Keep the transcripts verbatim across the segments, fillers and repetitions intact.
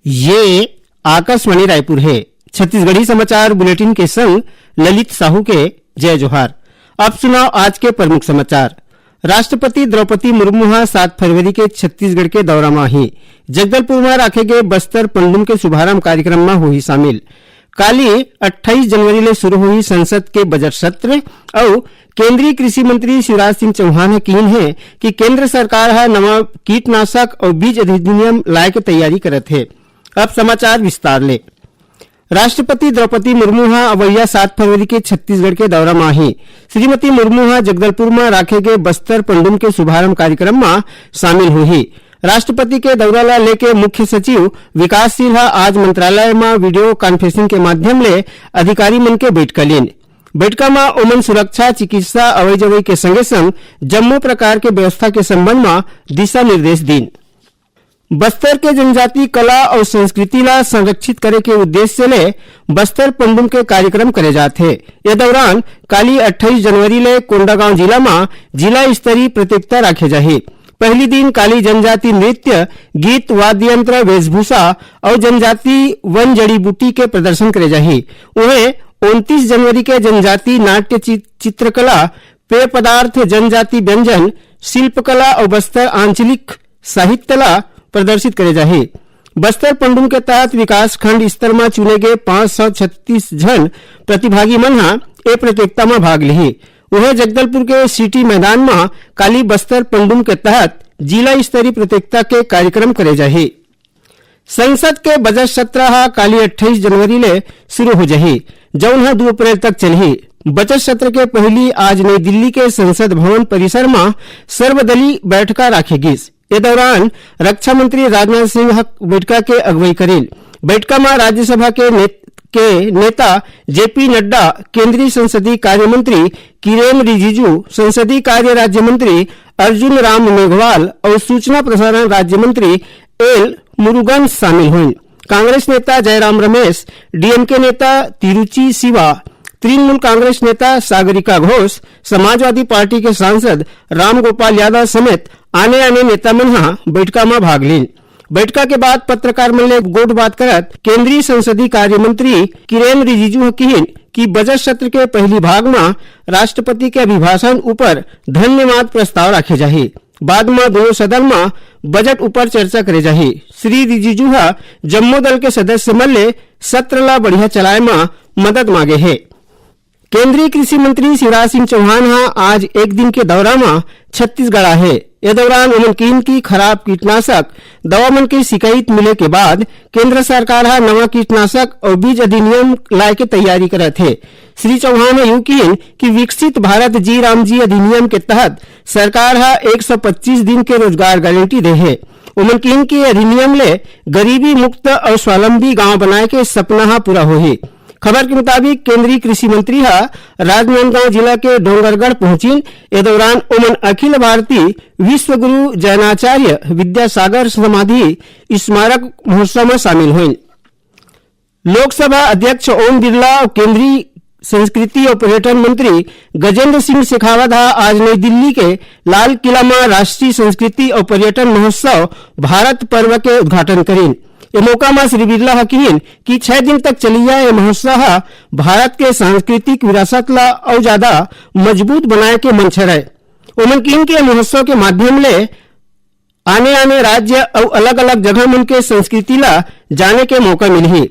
ये आकाशवाणी रायपुर हे। छत्तीसगढ़ी समाचार बुलेटिन के संग ललित साहू के जय जोहार। अब सुनव आज के प्रमुख समाचार। राष्ट्रपति द्रौपदी मुर्मू ह सात फरवरी के छत्तीसगढ़ के दौरा म आही। जगदलपुर म राखे गे बस्तर पंडुम के शुभारंभ कार्यक्रम म होही शामिल। काली अट्ठाईस जनवरी ले शुरू होही संसद के बजट सत्र। अउ केंद्रीय कृषि मंत्री शिवराज सिंह चौहान ह किहिन हे कि केंद्र सरकार ह नवा कीटनाशक अउ बीज अधिनियम लाए के तैयारी करत हे। अब समाचार विस्तार ले। राष्ट्रपति द्रौपदी मुर्मू ह अवइया सात फरवरी के छत्तीसगढ़ के दौरा म आही। श्रीमती मुर्मू ह जगदलपुर म राखे गे बस्तर पंडुम के शुभारंभ कार्यक्रम म शामिल होही। राष्ट्रपति के दौरा ला लेके मुख्य सचिव विकासशील ह आज मंत्रालय म वीडियो कॉन्फ्रेंसिंग के माध्यम ले अधिकारी मन के बैठका लीन। बैठका म ओमन सुरक्षा, चिकित्सा, अवई जवई के संगे संग जम्मो प्रकार के व्यवस्था के संबंध म दिशा निर्देश दीन। बस्तर के जनजाति कला अउ संस्कृति ला संरक्षित करे के उद्देश्य ले बस्तर पंडुम के कार्यक्रम करे जात हे। ये दौरान काली अट्ठाईस जनवरी ले कोंडागांव जिला म जिला स्तरीय प्रतियोगिता राखे जाही। पहली दिन काली जनजाति नृत्य, गीत, वाद्य यंत्र, वेशभूषा अउ जनजाति वन जड़ी बूटी के प्रदर्शन करे जाही। उहें उनतीस जनवरी के जनजाति नाट्य चि-, चित्रकला, पेय पदार्थ, जनजाति व्यंजन, शिल्पकला अउ बस्तर आंचलिक साहित्य ला प्रदर्शित करे जाही। बस्तर पंडुम के तहत विकासखंड स्तर म चुने गे पाँच सौ छत्तीस झन प्रतिभागी मन ह ए प्रतियोगिता म भाग लिही। उहें जगदलपुर के सिटी मैदान म काली बस्तर पंडुम के तहत जिला स्तरीय प्रतियोगिता के कार्यक्रम करे जाही। संसद के बजट सत्र ह काली अट्ठाईस जनवरी ले शुरू हो जाही, जउन ह दू अप्रैल तक चलही। बजट सत्र के पहिली आज नई दिल्ली के संसद भवन परिसर म सर्वदलीय बैठका राखे गिस। ए दौरान रक्षा मंत्री राजनाथ सिंह ह बैठका के अगुवाई करिन। बैठका म राज्यसभा के ने-, के नेता जेपी नड्डा, केंद्रीय संसदीय कार्य मंत्री किरेन रिजिजू, संसदीय कार्य राज्य मंत्री अर्जुन राम मेघवाल अउ सूचना प्रसारण राज्य मंत्री एल मुरुगन शामिल होइन। कांग्रेस नेता जयराम रमेश, डीएमके नेता तिरुचि शिवा, तृणमूल कांग्रेस नेता सागरिका घोष, समाजवादी पार्टी के सांसद रामगोपाल यादव समेत आने-आने नेता मन ह बैठका म भाग लीन। बैठका के बाद पत्रकार मन ले गोठ बात करत केंद्रीय संसदीय कार्य मंत्री किरेन रिजिजू ह किहिन कि बजट सत्र के पहिली भाग म राष्ट्रपति के अभिभाषण ऊपर धन्यवाद प्रस्ताव राखे जाही। बाद म दोनों सदन म बजट ऊपर चर्चा करे जाही। श्री रिजिजू ह जम्मो दल के सदस्य मन ले सत्र ला बढ़िया चलाए म मदद मांगे हे। केंद्रीय कृषि मंत्री शिवराज सिंह चौहान ह आज एक दिन के दौरा म छत्तीसगढ़ आहे। ए दौरान उमन किहिन कि खराब कीटनाशक दवा मन के शिकायत मिले के बाद केंद्र सरकार ह नवा कीटनाशक अउ बीज अधिनियम लाए के तैयारी करत हे। श्री चौहान ह यूं किहिन कि विकसित भारत जी राम जी अधिनियम के तहत सरकार ह एक सौ पच्चीस दिन के रोजगार गारंटी दे हे। उमन किहिन कि अधिनियम ले गरीबी मुक्त अउ स्वावलंबी गांव बनाए के सपना ह पूरा होही। खबर के मुताबिक केंद्रीय कृषि मंत्री ह राजनांदगांव जिला के डोंगरगढ़ पहुंचिन। ए दौरान ओमन अखिल भारतीय विश्व गुरु जैनाचार्य विद्यासागर समाधि स्मारक महोत्सव म शामिल होइन। लोकसभा अध्यक्ष ओम बिरला अउ केंद्रीय संस्कृति अउ पर्यटन मंत्री गजेंद्र सिंह शेखावत ह आज नई दिल्ली के लाल किला म राष्ट्रीय संस्कृति अउ पर्यटन महोत्सव भारत पर्व के उद्घाटन करिन। ए मौका म श्री बिरला ह किहिन कि छह दिन तक चलिया ए महोत्सव ह भारत के सांस्कृतिक विरासत ला अउ ज्यादा मजबूत बनाए के मंच हरय। ओमन किहिन कि ए महोत्सव के माध्यम ले आने-आने राज्य अउ अलग-अलग जगह मन के संस्कृति ला जाने के मौका मिलही।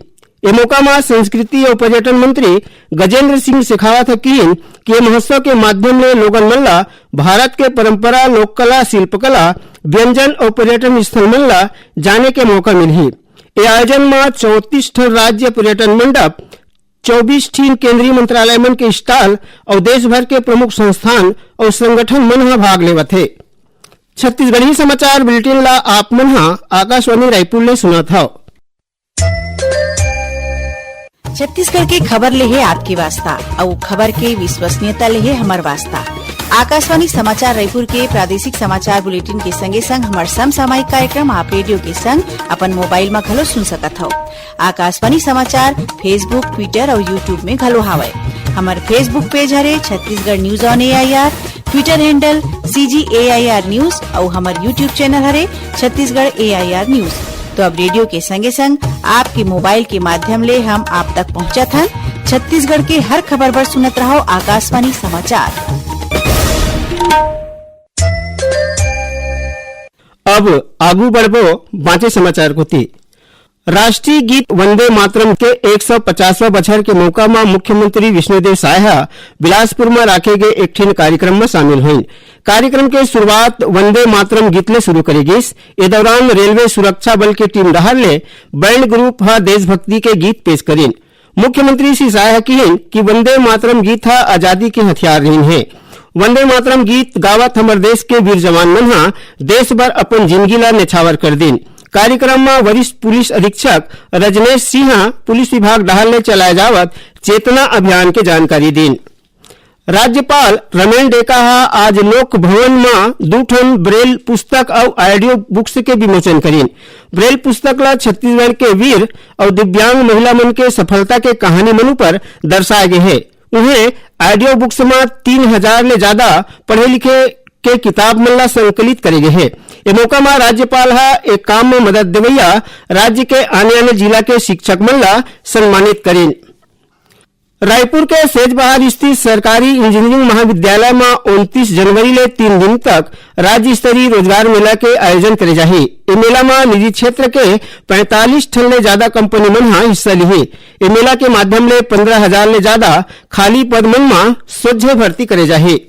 ए मौका म संस्कृति अउ पर्यटन मंत्री गजेंद्र सिंह शेखावत ह किहिन कि ए महोत्सव के माध्यम ले लोगन मन ला भारत के परंपरा, लोक कला, शिल्पकला, व्यंजन अउ पर्यटन स्थल मन ला जाने के मौका मिलही। ए आयोजन म चौंतीस ठन राज्य पर्यटन मंडप, चौबीस ठिन केंद्रीय मंत्रालय मन के स्टॉल अउ देश भर के प्रमुख संस्थान अउ संगठन मन ह भाग लेवत हे। छत्तीसगढ़ी समाचार बुलेटिन ला आप मन ह आकाशवाणी रायपुर ले सुनत हव। छत्तीसगढ़ के खबर ले हे आपके वास्ता, अउ खबर के विश्वसनीयता ले हे हमर वास्ता। आकाशवाणी समाचार रायपुर के प्रादेशिक समाचार बुलेटिन के संगे संग हमर समसामयिक कार्यक्रम आप रेडियो के संग अपन मोबाइल म घलो सुन सकत हव। आकाशवाणी समाचार Facebook, Twitter अउ YouTube में घलो हावय। हमर Facebook पेज हरे Chhattisgarh news on AIR, Twitter handle CG AIR news अउ हमर YouTube चैनल हरे छत्तीसगढ़ एआईआर न्यूज। तो अब रेडियो के संगे संग आपके मोबाइल के माध्यम ले हम आप तक पहुंचत हन। छत्तीसगढ़ के हर खबर बर सुनत रहो आकाशवाणी समाचार। अब आगू बढ़बो बांचे समाचार कोति। राष्ट्रीय गीत वंदे मातरम के एक सौ पचासवां बछर के मौका म मुख्यमंत्री विष्णुदेव साय ह बिलासपुर म राखे गे एक ठिन कार्यक्रम म शामिल होइन। कार्यक्रम के शुरुआत वंदे मातरम गीत ले शुरू करे गिस। ए दौरान रेलवे सुरक्षा बल के टीम डहार ले बैंड ग्रुप ह देशभक्ति के गीत पेश करिन। मुख्यमंत्री श्री साय ह किहिन कि वंदे मातरम गीत ह आजादी के हथियार रहिन हे। वंदे मातरम गीत गावत हमर देश के वीर जवान मन ह देश बर अपन जिनगी ल नेछावर कर दिन। कार्यक्रम म वरिष्ठ पुलिस अधीक्षक रजनेश सिंह ह पुलिस विभाग डहार ले चलाए जावत चेतना अभियान के जानकारी दिन। राज्यपाल रमेन डेका ह आज लोक भवन म दू ठन ब्रेल पुस्तक अउ ऑडियो बुक्स के विमोचन करिन। ब्रेल पुस्तक ल छत्तीसगढ़ के वीर अउ दिव्यांग महिला मन के सफलता के कहानी मन ऊपर दर्शाए गे हे। उहें, ऑडियो बुक्स म तीन हजार ले जादा पढ़े लिखे के किताब मन ला संकलित करे गे हे। ए मौका म राज्यपाल ह ए काम म मदद देवइया राज्य के आने-आने जिला के शिक्षक मन ला सम्मानित करिन। रायपुर के सेजबहार स्थित सरकारी इंजीनियरिंग महाविद्यालय म उनतीस जनवरी ले तीन दिन तक राज्य स्तरीय रोजगार मेला के आयोजन करे जाही। ए मेला म निजी क्षेत्र के पैंतालीस ठन ले जादा कंपनी मन ह हिस्सा लिही। ए मेला के माध्यम ले पंद्रह हजार ले जादा खाली पद मन म सोझे भर्ती करे जाही।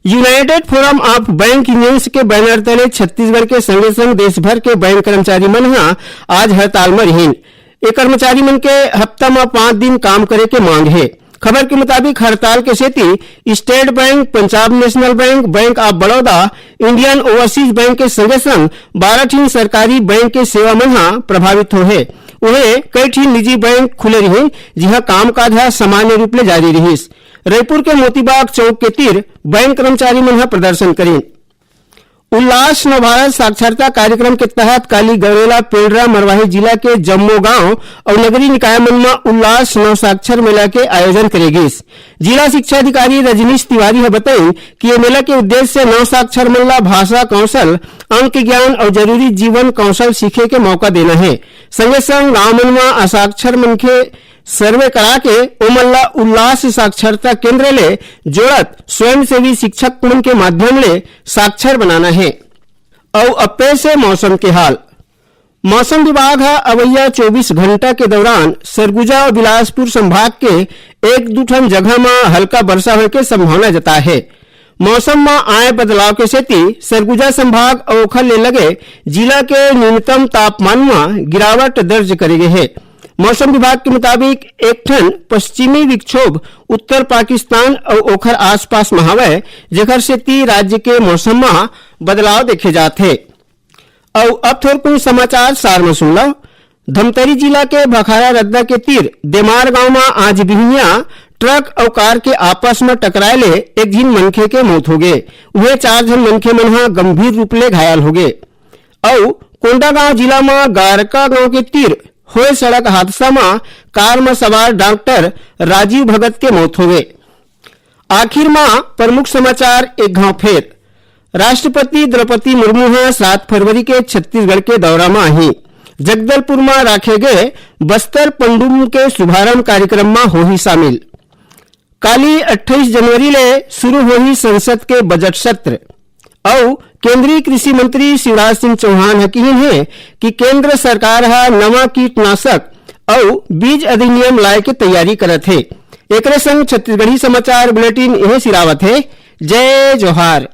United forum of bank unions के बैनर तले छत्तीसगढ़ के संगे संग देश भर के बैंक कर्मचारी मन ह आज हड़ताल म रिहिन। ए कर्मचारी मन के हफ्ता म पांच दिन काम करे के मांग हे। खबर के मुताबिक, हड़ताल के सेती state bank, Punjab national bank, bank of Baroda, Indian overseas bank के संगे संग बारह ठिन सरकारी बैंक के सेवा मन ह प्रभावित होहे। उहें, कई ठिन निजी बैंक खुले रिहिन, जिहां कामकाज ह सामान्य रूप ले जारी रिहिस। रईपुर के मोतीबाग चौक के तीर बैंक कर्मचारी मन ह प्रदर्शन करिन। उल्लास नवभारत साक्षरता कार्यक्रम के तहत काली गौरेला, पेंड्रा, मरवाही जिला के जम्मो गांव अउ नगरीय निकाय मन म उल्लास नवसाक्षर मेला के आयोजन करे गिस। जिला शिक्षा अधिकारी रजनीश तिवारी ह बताइन कि ये मेला के उद्देश्य नवसाक्षर मन ला भाषा कौशल, अंक ज्ञान अउ जरूरी जीवन कौशल सीखे के मौका देना हे। संगे संग गांव मन म असाक्षर मनखे सर्वे करा के ओमन ला उल्लास साक्षरता केंद्र ले जोड़त स्वयंसेवी शिक्षक मन के माध्यम ले साक्षर बनाना हे। अउ अब पेश हे मौसम के हाल। मौसम विभाग ह अवइया चौबीस घंटा के दौरान सरगुजा अउ बिलासपुर संभाग के एक दू ठन जगह म हल्का वर्षा होए के संभावना जताए हे। मौसम म आए बदलाव के सेती सरगुजा संभाग अउ ओखर ले लगे जिला के न्यूनतम तापमान म गिरावट दर्ज करे गे हे। मौसम विभाग के मुताबिक एक ठन पश्चिमी विक्षोभ उत्तर पाकिस्तान अउ ओखर आसपास म हवय, जेखर सेती राज्य के मौसम म बदलाव देखे जात हे। अउ अब थोरकुन समाचार सार म सुन लो। धमतरी जिला के भखारा रद्दा के तीर देमार गांव म आज बिहनिया ट्रक अउ कार के आपस म टकराए ले एक झिन मनखे के मौत होगे। उहे चार झन मनखे मन ह गंभीर रूप ले घायल होगे। अउ कोंडागांव जिला म गारका गांव के तीर होए सड़क हादसा म कार म सवार डॉक्टर राजीव भगत के मौत होगे। आखिर म प्रमुख समाचार एक घांव फेर। राष्ट्रपति द्रौपदी मुर्मू ह सात फरवरी के छत्तीसगढ़ के दौरा म आही। जगदलपुर म राखे गे बस्तर पंडुम के शुभारंभ कार्यक्रम म होही शामिल। काली अट्ठाईस जनवरी ले शुरू होही संसद के बजट सत्र। अउ केंद्रीय कृषि मंत्री शिवराज सिंह चौहान ह किहिन हे कि केंद्र सरकार ह नवा कीटनाशक अउ बीज अधिनियम लाए के तैयारी करत हे। एकरे संग छत्तीसगढ़ी समाचार बुलेटिन इहें सिरावत हे। जय जोहार।